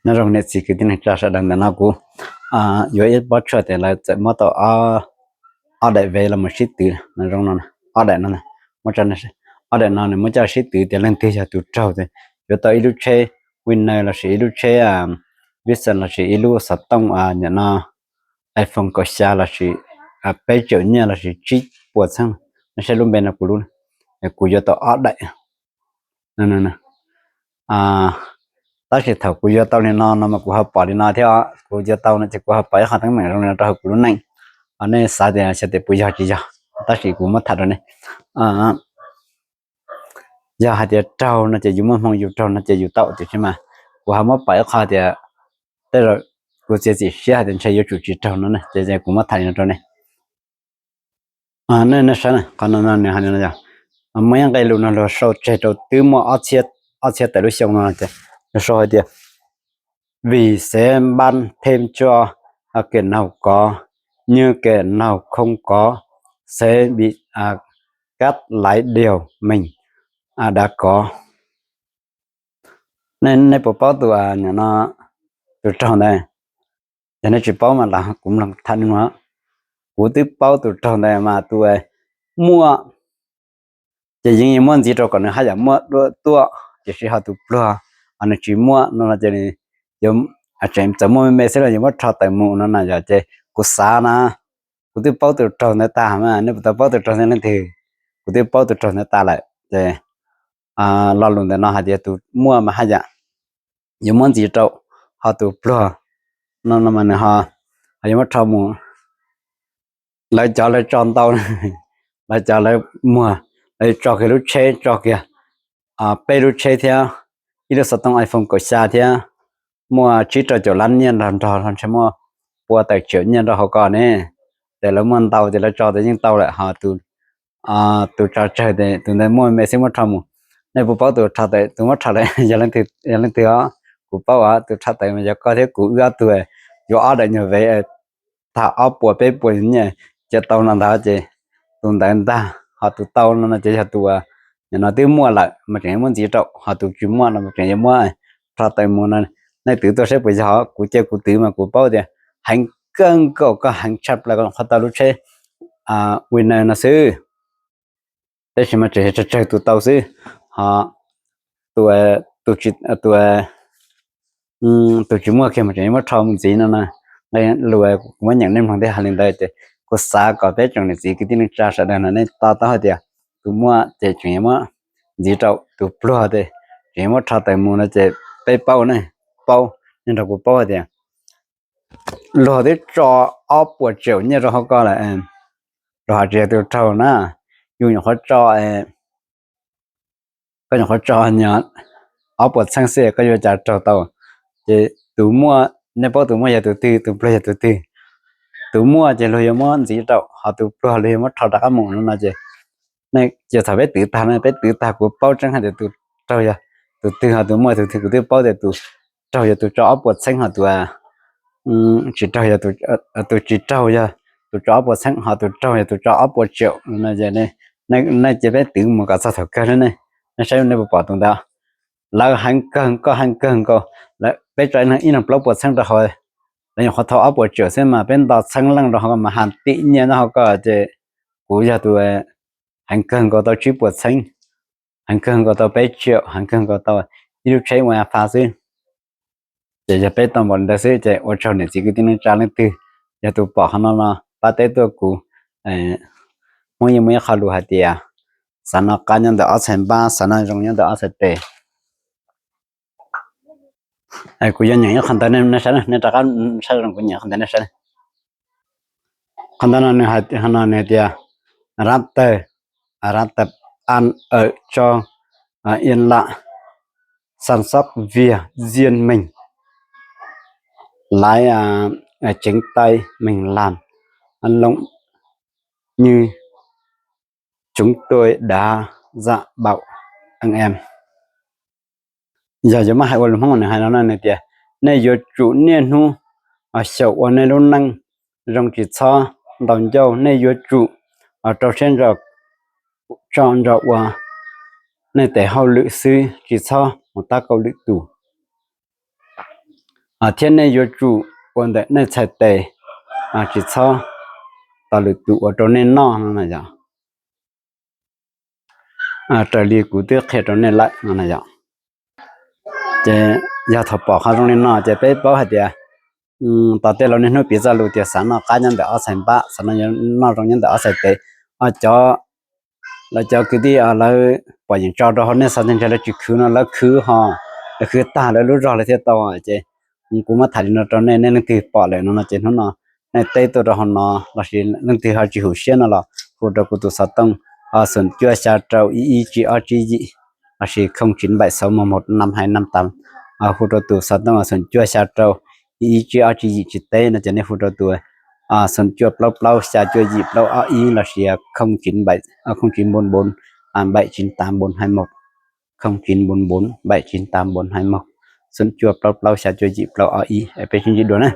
Nyob zoo niam txiv kwv tij neej tsa sawv daws, ntawm no kuv yuav ib pob tshuaj tias lawv txawm muab tau ob daim ve los mus sib twv no, ob daim no, muab tso, ob daim no nws muab coj sib twv tias leej twg yog tus raug, yuav tau ib lub tsheb Winner lossis ib lub tsheb Vision lossis ib lub xov tooj, nim no iPhone kaum xya lossis peb tseem nyiaj lossis tsib puas txheeb. Nej saib lub npe no, kuv lub, kuv yuav tau ob daim. Tab sis thaum kuv yuav tau li no no mas kuv ho pom li no thiab, kuv yuav tau no ces kuv ho pom ib qho teeb meem zoo li no rau hauv kuv lub neej. Nej xav tias xyov tias puas yog tsis yog, tab sis kuv muab tham rau nej. Yog hais tias raug no ces yus muaj hmoo yus raug no ces yus tau, tiam sis mas kuv ho muab pom ib qho tias tej zaum kuv txiav txim siab hais tias ntshe yuav tsum tsis raug no ne, ces kuv muab tham li no rau nej. Nej saib, qhov no nws hais li no, muaj ib nqe lus no luag sau tseg rau twb muaj ob txhiab tawm lub xyoo no, luag sau hais tias vì sẽ ban thêm cho kẻ nghèo có, như kẻ nghèo không có sẽ bị cắt lấy điều mình đã có. Nej puas paub tus, tus raug ntawd? Yog nej tsis paub mas los kuv mloog tham nej mloog. Kuv twb paub tus raug ntawd mas tus muaj ces yeej muab ntxiv rau kom nws haj yam muaj dua tuaj, tiam sis ho tus pluag nws tsis muaj no ces tseem txawm muaj me me xwb los yuav muab rho tawm mus no na yom. Ces kuv xav na, kuv twb paub tus raug ntawd tag mas, nej puas tau paub tus raug ntawd leej twg? Kuv twb paub tus raug ntawd tag lawm ces lo lus ntawm no hais tias tus muaj mas haj yam yuav muab ntxiv rau, ho tus pluag no no mas nws ho yuav muab rho mus. Lawv cov lawv tso ntau, lawv cov lawv muag, lawv tso kiag lub tsheb, tso kiag peb lub tsheb thiab ib lub xov tooj iPhone kaum xya thiab muaj tsib rau caum lab nyiaj nrog nrog los ntshe muaj pua tawm tseem nyiaj nrog hauv ko ne. Ces lawv muaj ntau ces lawv tso tas yeej tau lawm, ho tus tso tsawg ces tus ntawd muaj me xwb muab rho mus. Nej puas paub tus rho tawm, tus muab rho tawm yog leej twg os? Kuv paub os, tus rho tawm mas yog koj thiab kuv wb ob tug yuav ob daim nyuag vev tag ob puas peb puas nyiaj cia tau no ntag ces tus ntawd ntag. Ho tus tau no no ces yog tus, nim no twb muaj lawm mas tseem yuav muab ntxiv rau, ho tus tsis muaj no mas tseem yuav muab rho tawm mus no. Nej twv tuaj saib puas yog, kuv cia kuv twv mas kuv paub tias heev kawg nkaus, koj heev tshaj plaws koj nyuam qhuav tau lub tsheb Winner no xwb. Tab sis mas tseem yog tsawg tsawg tus tau xwb, ho tus, tus tsis muaj kiag mas tseem yuav muab rho mus ntxiv no na. Nqe lus kuv muab nyeem nej mloog thiab hais li ntawd ces kuv xav kom peb tsoom niam txiv kwv tij neej tsa sawv daws no nej to taub hais tias tus muaj ces tseem yuav muab ntxiv rau, tus pluag ces tseem yuav muab rho tawm mus no ces peb paub ne, paub, nej nrog kuv paub hais tias luag twb tso ob puas tseem nyiaj rau hauv ko lawm, luag hais tsis yog tus raug na, yus nyuam qhuav tso, koj nyuam qhuav tso nyiaj ob puas txheeb xwb koj yuav cas raug tau. Ces tus muaj, nej paub tus muaj yog tus twg, tus pluag yog tus twg? Tus muaj ces luag yuav muab ntxiv rau, ho tus pluag luag yuav muab rho rov qab mus no no ces, ces thaum peb twv tag no, peb twv tag kuv paub tseeb hais tias tus raug yog tus twg, ho tus muaj tus twg. Kuv twb paub tias tus raug yog tus tso ob puas txheeb, ho tus tsis raug yog, tus tsis raug yog tus tso ob puas txheeb, ho tus raug yog tus tso ob puas tseem no. Nej cia peb twv mus kom txog thaum kawg ne, nej saib nej puas pom tus ntawd. Lawv heev kawg nkaus, heev kawg nkaus, peb tso ib leeg plaub puas txheeb rau hauv, lawv nyuam qhuav thau ob puas tseem xwb mas peb nto txheeb leej rau hauv mas has tim nyiaj nyob hauv ko ces kuv yog tus heev kawg nkaus tau tsib puas txheeb, heev kawg nkaus tau peb tseem, heev kawg nkaus tau ib lub tsheb ua fa xwb. Ces yog peb tau npaum li ntawd xwb ces ua tsaug niam txiv kwv tij neej tsa leej twg yog tus pom qhov no no pab teb tuaj kuv. Hmoob yeej muaj ib qho lus hais tias xav noj qab nyob ntawm ob txhais npab, xav noj zoo nyob ntawm ob txhais tes. Kuv yuav nyeem ib qho ntawd nej saib, nej rov qab saib zoo kuv nyeem qhov ntawd nej saib. Qhov ntawd no nws hais tias rab tawg, rab tawg ăn ở trong yên lặng, chăm sóc việc riêng mình, lấy chính tay mình làm lụng như chúng tôi đã dạy bảo anh em. Yog yuav muab hais ua lus Hmoob nws hais no no nws tias nej yuav tsum niaj hnub xyaum ua nej lub neej zoo, tsis txhob ntaus ncauj, nej yuav tsum rau siab ntso ua nej tes hauj lwm xwb, tsis txhob mus tab kaum lwm tus. thiab nej yuav tsum ua ntawm nej txhais tes, tsis txhob tos lwm tus ua rau nej noj no na yom. Raws li kuv twb qhia rau nej lawm no na yom. Ces yog thaum pom qhov zoo li no ces peb paub hais tias tos tej laus niaj hnub piv txoj lus tias xav noj qab nyob ntawm ob txhais npab, xav noj zoo nyob ntawm ob txhais tes. Cov, lawv cov kwv tij lawv pom yeem tso rau hauv nej xov ntshai lawv tsis khwv no lawv khwv ho, lawv khwv tag lawv lub zog lawv thiaj tau. Ces kuv muab tham li no rau nej, nej leej twg pom lawm no no ces hnub no nej teb tuaj rau hauv no lossis leej twg ho tsis hum siab no los hu rau kuv tus xov tooj xoom cuaj xya rau ib ib tsib ob tsib yim lossis không chín bảy sáu một một năm hai năm tám. Hu rau tus xov tooj xoom cuaj xya rau ib ib tsib ob tsib yim tsis teb no ces nej hu rau tus xoom cuaj plaub plaub xya cuaj yim plaub ob ib lossis không chín bảy, không chín bốn bốn bảy chín tám bốn hai một, không chín bốn bốn bảy chín tám bốn hai một, xoom cuaj plaub plaub xya cuaj yim plaub ob ib. Peb sib ntsib dua na.